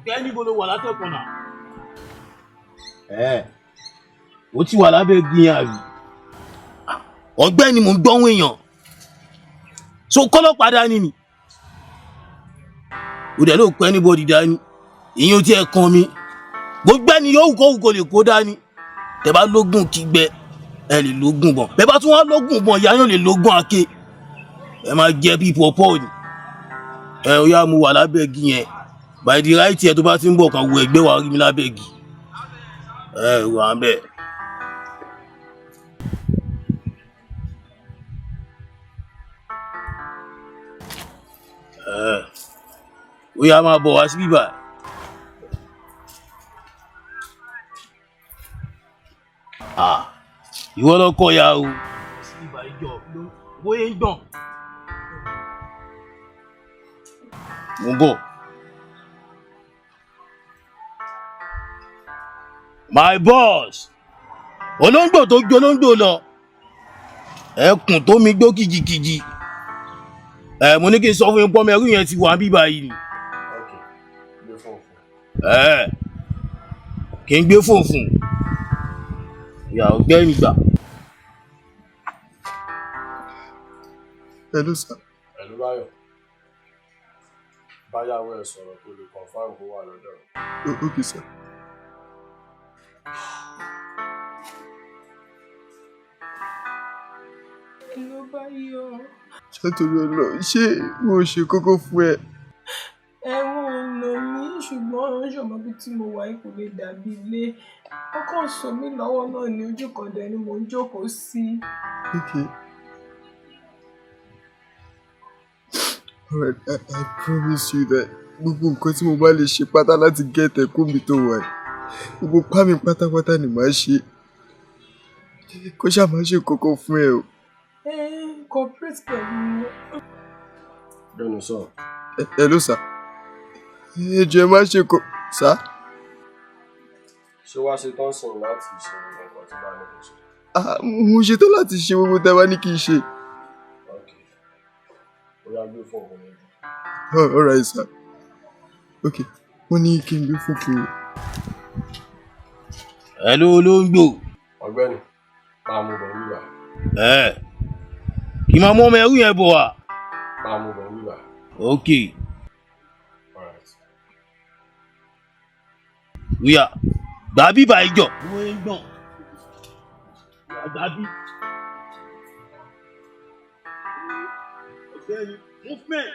Ọ̀gbẹ́ni, níbo ló wà látẹ̀kùn náà? Ẹ ó ti wà lábẹ́ igi yẹn àbí? Ọ̀gbẹ́ni, mò ń gbọ́hùn èèyàn. So kọ́lọ́pàá dání ni. Ó dẹ̀ ló pẹ́ anybody dání. Ìyẹn ò tiẹ̀ kan mi. Gbogbo ẹni yóò kó kó lè kó dání. Tẹ bá lógún kígbẹ, ẹ lè lógún bọ̀n. Bẹ́ẹ̀ bá tún wá lógún bọ̀n, ìyá yóò lè lógún àké. Ẹ máa jẹ bí pọ̀pọ̀ ni. Ẹ ó yá, mo wà lábẹ́ igi yẹn. By the right ẹ tó bá ti ń bọ̀, kàn wo ẹgbẹ́ wa rí mi lábẹ́ igi. Ẹ wà ń bẹ̀. Ẹ ó yá, máa bọ̀ wá sí bíbá. Ah, ìwọ lọ kọ ya o. Sí bíbá ìjọ bóyá ń gbọ̀n. Mo ń bọ̀. My boss, olóńgbò tó gbé olóńgbò lọ, ẹkùn tó mi gbó kìjikìji. Ẹ mo ní kí n sọ fún yín pọ́nmọ ẹrú yẹn ti wà bíbá yìí ni. Ok, gbé fóònù fún. Ẹ kí n gbé fóònù fún ìyá ọ̀gbẹ́ni gbà. Hello, sir. Hello, Báyọ̀. Báyàwó ẹ̀ sọ̀rọ̀ kó lè confirm kó wà lọ́dọ̀ rẹ̀. Okay, sir. Ló bá yọ. Ṣé torí Ọlọ́run, ṣé mo ṣe kókó fún ẹ? Ẹ̀wọ̀n ò nà mí, ṣùgbọ́n ṣọmọ bí tí mo wà yìí kò lè dàbí ilé. Wọ́n kàn so mí lọ́wọ́ náà ní ojú kan dẹ̀ ni mò ń jókòó sí. Okay. Alright, I promise you that gbogbo nǹkan tí mo bá lè ṣe pátá láti get ẹ kó mi tó wà yìí, gbogbo pá mi pátápátá ni màá ṣe. Kó ṣáà má ṣe kókó fún ẹ o. Ẹ cooperate pẹ̀lú wọn. Bẹ́ẹ̀ni sọ. Hello, sir. Ẹ jọ̀ọ́, ẹ má ṣe kó sir. Ṣé wàá ṣe tán sìn láti ṣe nǹkan tí bá ní kò ṣe? Ah, mo ṣetán láti ṣe gbogbo tẹ́ bá ní kí n ṣe. Ok. Ó yá, gbé fóònù mi. Oh, alright, sir. Okay, wọ́n ní kí n gbé fún fún. Hello, olóńgbò. Ọ̀gbẹ́ni, máa mú bọ̀ wíwà. Ẹ kì í máa mú ọmọ ẹrú yẹn bọ̀ wá. Máa mú bọ̀ wíwà. Ok. Alright. Wíyà gbà bíbá ìjọ. Bóyá ń gbọ̀n. Gbà bí. Ọ̀gbẹ́ni, movement.